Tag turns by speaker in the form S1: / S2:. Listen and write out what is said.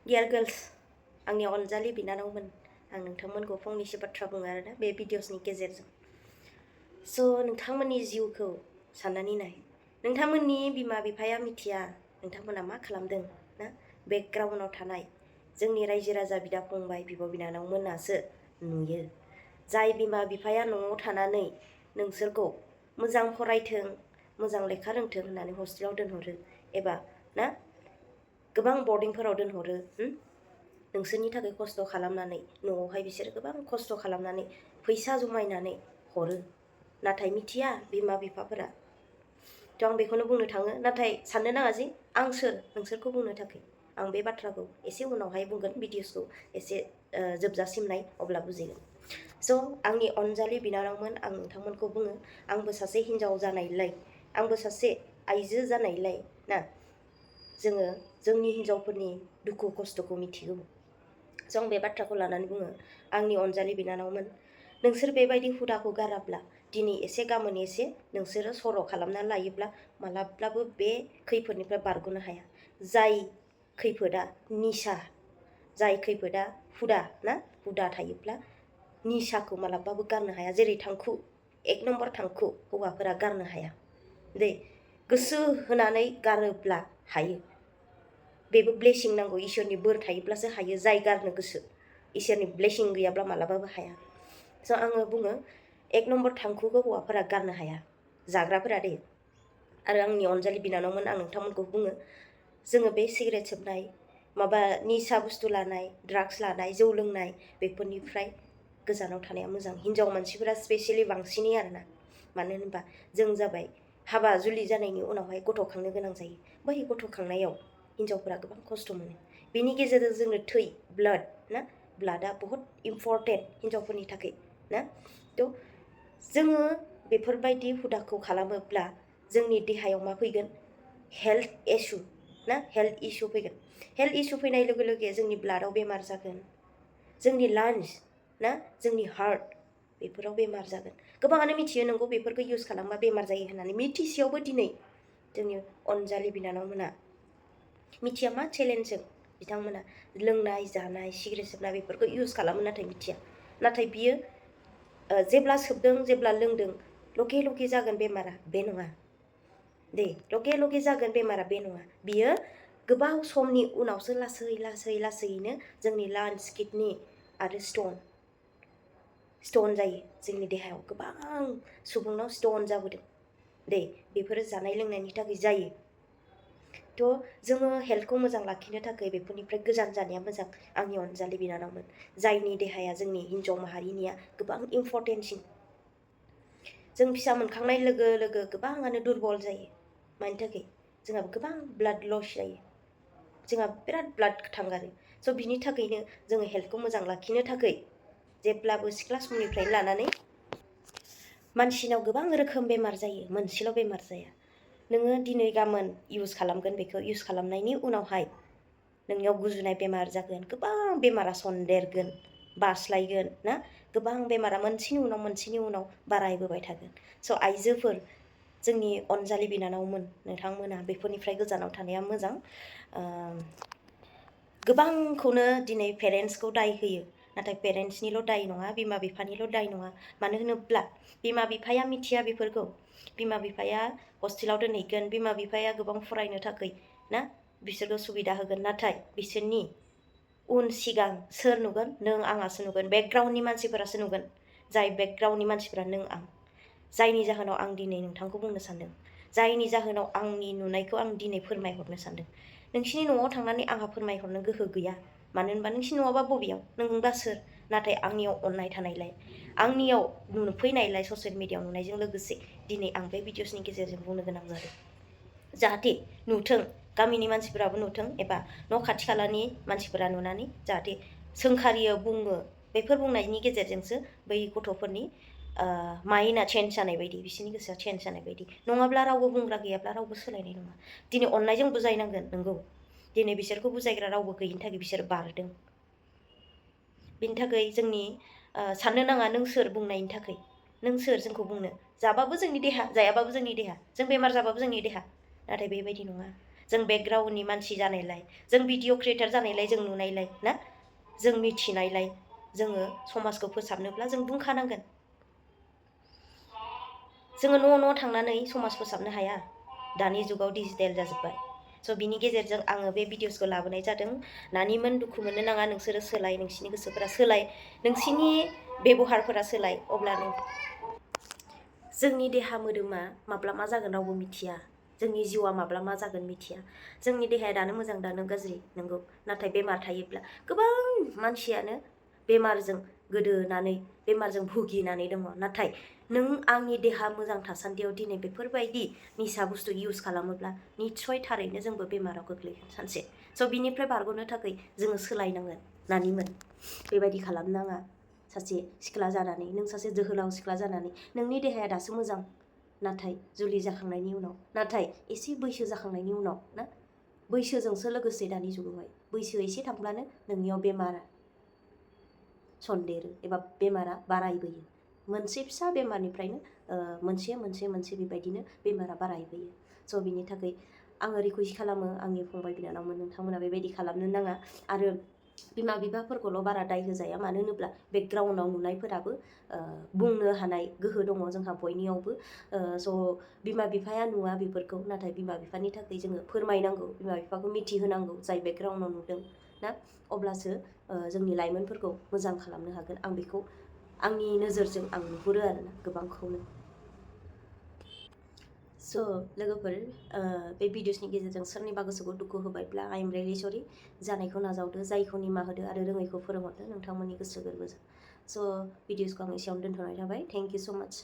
S1: Dear girls, आंनि अनजालि बिनानावमोन, आं नोंथांमोनखौ फंनैसो बाथ्रा बुङो आरोना बे भिडिअसनि गेजेरजों। नोंथांमोननि जिउखौ साननानै नाय, नोंथांमोननि बिमा बिफाया मिथिया नोंथांमोना मा खालामदों ना। बेकग्राउन्डआव थानाय जोंनि रायजो राजा बिदा फंबाय बिब' बिनानावमोनासो नुयो। जाय बिमा बिफाया न'आव थानानै नोंसोरखौ मोजां फरायथों, मोजां लेखा रोंथों होननानै हस्टेलाव दोनहरो एबा ना गोबां बर्डिंफोराव दोनहरो, नोंसोरनि थाखाय खस्थ' खालामनानै न'आवहाय बिसोरो गोबां खस्थ' खालामनानै फैसा जमायनानै हरो, नाथाय मिथिया बिमा बिफाफोरा। आं बेखौनो बुंनो थाङो, नाथाय साननो नाङा जे आं सोर नोंसोरखौ बुंनो थाखाय। आं बे बाथ्राखौ एसे उनावहाय बुंगोन, भिडिअसखौ एसे जोबजासिम नाय, अब्ला बुजिगोन। आंनि अनजालि बिनानावमोन, आं नोंथांमोनखौ बुङो, आंबो सासे हिन्जाव जानायलाय, आंबो सासे आइजो जानायलाय ना, जोङो जोंनि हिन्जावफोरनि दुखु खस्थ'खौ मिथिगौ। आं बे बाथ्राखौ लानानै बुङो, आंनि अनजालि बिनानावमोन, नोंसोर बेबायदि हुदाखौ गाराब्ला, दिनै एसे गाबोन एसे नोंसोरो सर' खालामना लायोब्ला मालाब्लाबो बे खैफोदनिफ्राय बारग'नो हाया। जाय खैफोदा निसा, जाय खैफोदा हुदा थायोब्ला निसाखौ मालाबाबो गारनो हाया। जेरै थांखु, 1 नम्बर थांखु हौवाफोरा गारनो हाया दे, गोसो होनानै गारोब्ला हायो। बेबो ब्लेसिं नांगौ, इसोरनि बोर थायोब्लासो हायो। जाय गारनो गोसो, इसोरनि ब्लेसिं गैयाब्ला मालाबाबो हाया। आङो बुङो, 1 नम्बर थांखुखौ हौवाफोरा गारनो हाया, जाग्राफोरा दे। आरो आंनि अनजालि बिनानावमोन, आं नोंथांमोनखौ बुङो, जोङो बे सिगारेट सोबनाय, माबा निसा बुस्थु लानाय, ड्राग्स लानाय, जौ लोंनाय, बेफोरनिफ्राय गोजानाव थानाया मोजां। हिन्जाव मानसिफोरा स्पेसियेलि बांसिनै आरोना। मानो होनबा जों जाबाय हाबा जुलि जानायनि उनावहाय गथ' खांनो गोनां जायो। बै गथ' खांनायाव हिन्जावफोरा गोबां खस्थ' मोनो। बेनि गेजेरजों जोंनो थै, ब्लाड ना, ब्लाडआ बहुत इम्परटेन्ट हिन्जावफोरनि थाखाय ना। जोङो बेफोरबायदि हुदाखौ खालामोब्ला जोंनि देहायाव मा फैगोन, हेल्थ इसु ना, हेल्थ इसु फैगोन। हेल्थ इसु फैनाय लोगो लोगो जोंनि ब्लाडआव बेमार जागोन, जोंनि लांस ना, जोंनि हार्ट, बेफोराव बेमार जागोन। गोबाङानो मिथियो नंगौ, बेफोरखौ इउज खालामबा बेमार जायो होननानै। मिथिसेयावबो दिनै जोंनि अनजालि बिनानावमोना मिथिया मा चेलेन्जजों बिथांमोना लोंनाय जानाय सिगारेट सोबनाय बेफोरखौ इउज खालामो, नाथाय मिथिया। नाथाय बियो जेब्ला सोबदों, जेब्ला लोंदों, लगे लगे जागोन बेमारा, बे नङा दे। लगे लगे जागोन बेमारा, बे नङा। बियो गोबाव समनि उनावसो लासै लासै लासैनो जोंनि लांस, किडनि आरो स्टन जायो। जोंनि देहायाव गोबां सुबुंनाव स्टन जाबोदों दे, बेफोरो जानाय लोंनायनि थाखाय जायो। जोङो हेल्थखौ मोजां लाखिनो थाखाय बेफोरनिफ्राय गोजान जानाया मोजां, आंनि अनजालि बिनानावमोन। जायनि देहाया जोंनि हिन्जाव माहारिनिया गोबां इम्परटेन्टसिन। जों फिसा मोनखांनाय लोगो लोगो गोबाङानो दुरबल जायो। मानि थाखाय? जोंहा गोबां ब्लाड लस जायो, जोंहा बिराद ब्लाड थांगारो। बिनि थाखायनो जोङो हेल्थखौ मोजां लाखिनो थाखाय जेब्लाबो सिख्ला समनिफ्रायनो लानानै मानसिनाव गोबां रोखोम बेमार जायो, मोनसेल' बेमार जाया। नोङो दिनै गाबोन इउज खालामगोन, बेखौ इउज खालामनायनि उनावहाय नोंनियाव गुजुनाय बेमार जागोन, गोबां बेमारा सन्देरगोन, बास्लायगोन ना, गोबां बेमारा मोनसेनि उनाव बारायबोबाय थागोन। आइजोफोर, जोंनि अनजालि बिनानावमोन, नोंथांमोना बेफोरनिफ्राय गोजानाव थानाया मोजां। गोबांखौनो दिनै पेरेन्ट्सखौ दाय होयो, नाथाय पेरेन्ट्सनिल' दाय नङा, बिमा बिफानिल' दाय नङा। मानो होनोब्ला बिमा बिफाया मिथिया बेफोरखौ। बिमा बिफाया हस्टेलाव दोनहैगोन, बिमा बिफाया गोबां फरायनो थाखाय ना बिसोरखौ सुबिदा होगोन, नाथाय बिसोरनि उन सिगां सोर नुगोन? नों आंआसो नुगोन, बेकग्राउन्डनि मानसिफोरासो नुगोन। जाय बेकग्राउन्डनि मानसिफोरा नों आं। जायनि जाहोनाव आं दिनै नोंथांखौ बुंनो सानदों, जायनि जाहोनाव आंनि नुनायखौ आं दिनै फोरमायहरनो सानदों। नोंसिनि न'आव थांनानै आंहा फोरमायहरनो गोहो गैया, मानो होनबा नोंसिनि न'आबा बबेयाव, नोंबा सोर? नाथाय आंनियाव अननाय थानायलाय, आंनियाव नुफैनायलाय, ससियेल मिडियायाव नुनायजों लोगोसे दिनै आं बे भिडिअसनि गेजेरजों बुंनो गोनां जादों। जाहाथे नुथों, गामिनि मानसिफोराबो नुथों, एबा न' खाथि खालानि मानसिफोरा नुनानै जाहाथे सोंखारियो, बुङो। बेफोर बुंनायनि गेजेरजोंसो बै गथ'फोरनि माइन्डआ चेन्ज जानाय बायदि, बिसोरनि गोसोआ चेन्ज जानाय बायदि। नङाब्ला रावबो बुंग्रा गैयाब्ला रावबो सोलायनाय नङा। दिनै अननायजों बुजायनांगोन, नंगौ। दिनै बिसोरखौ बुजायग्रा रावबो गैयिनि थाखाय बिसोर बारदों। बिनि थाखाय जोंनि साननो नाङा नों सोर बुंनायनि थाखाय। नों सोर जोंखौ बुंनो? जाबाबो जोंनि देहा, जायाबाबो जोंनि देहा, जों बेमार जाबाबो जोंनि देहा। नाथाय बेबायदि नङा। जों बेकग्राउन्डनि मानसि जानायलाय, जों भिडिअ क्रिएटर जानायलाय, जों नुनायलाय ना, जों मिथिनायलाय जोङो समाजखौ फोसाबनोब्ला जों बुंखानांगोन। जोङो न' थांनानै समाज फोसाबनो हाया, दानि जुगाव डिजिटेल जाजोब्बाय। स' बिनि गेजेरजों आङो बे भिडिअसखौ लाबोनाय जादों। नानिमोन दुखु मोननो नाङा, नोंसोरो सोलाय, नोंसिनि गोसोफोरा सोलाय, नोंसिनि बेबहारफोरा सोलाय, अब्लानो जोंनि देहा मोदोमा माब्ला मा जागोन रावबो मिथिया, जोंनि जिउआ माब्ला मा जागोन मिथिया। जोंनि देहाया दानो मोजां दानो गाज्रि नंगौ, नाथाय बेमार थायोब्ला गोबां मानसियानो बेमारजों गोदोनानै बेमारजों भुगिनानै दङ। नाथाय नों आंनि देहा मोजां थासान्दियाव दिनै बेफोरबायदि निसा बुस्थु इउज खालामोब्ला निस्सय थारैनो जोंबो बेमाराव गोग्लैगोन सानसे। स' बिनिफ्राय बारग'नो थाखाय जोङो सोलायनांगोन। नानिमोन बेबायदि खालामनाङा। सासे सिख्ला जानानै, नों सासे जोहोलाव सिख्ला जानानै, नोंनि देहाया दासो मोजां, नाथाय जुलि जाखांनायनि उनाव, नाथाय एसे बैसो जाखांनायनि उनाव ना, बैसोजोंसो लोगोसे दानि जुगावहाय बैसो एसे थांब्लानो नोंनियाव बेमारा सन्देरो एबा बेमारा बारायबोयो। मोनसे फिसा बेमारनिफ्रायनो मोनसे बेबायदिनो बेमारा बारायबोयो। स' बिनि थाखाय आङो रिकुवेस्ट खालामो आंनि फंबाय बिनानावमोन, नोंथांमोना बेबायदि खालामनो नाङा। आरो बिमा बिफाफोरखौल' बारा दाय होजाया, मानो होनोब्ला बेकग्राउन्डआव नुनायफोराबो बुंनो हानाय गोहो दङ जोंहा बयनियावबो। स' बिमा बिफाया नुवा बेफोरखौ, नाथाय बिमा बिफानि थाखाय जोङो फोरमायनांगौ, बिमा बिफाखौ मिथिहोनांगौ जाय बेकग्राउन्डआव नुदों ना, अब्लासो जोंनि लाइमोनफोरखौ मोजां खालामनो हागोन। आं बेखौ आंनि नोजोरजों आं नुहुरो आरोना गोबांखौनो। स' लोगोफोर, बे भिडिअसनि गेजेरजों सोरनिबा गोसोखौ दुखु होबायब्ला आइ एम रियेलि सरि। जानायखौ नाजावदो, जायखौ निमाहा होदो आरो रोङैखौ फोरोंहरदो नोंथांमोननि गोसो गोरबोजों। स' भिडिअसखौ आं एसेयावनो दोनथ'नाय थाबाय। थेंक इउ स' माच।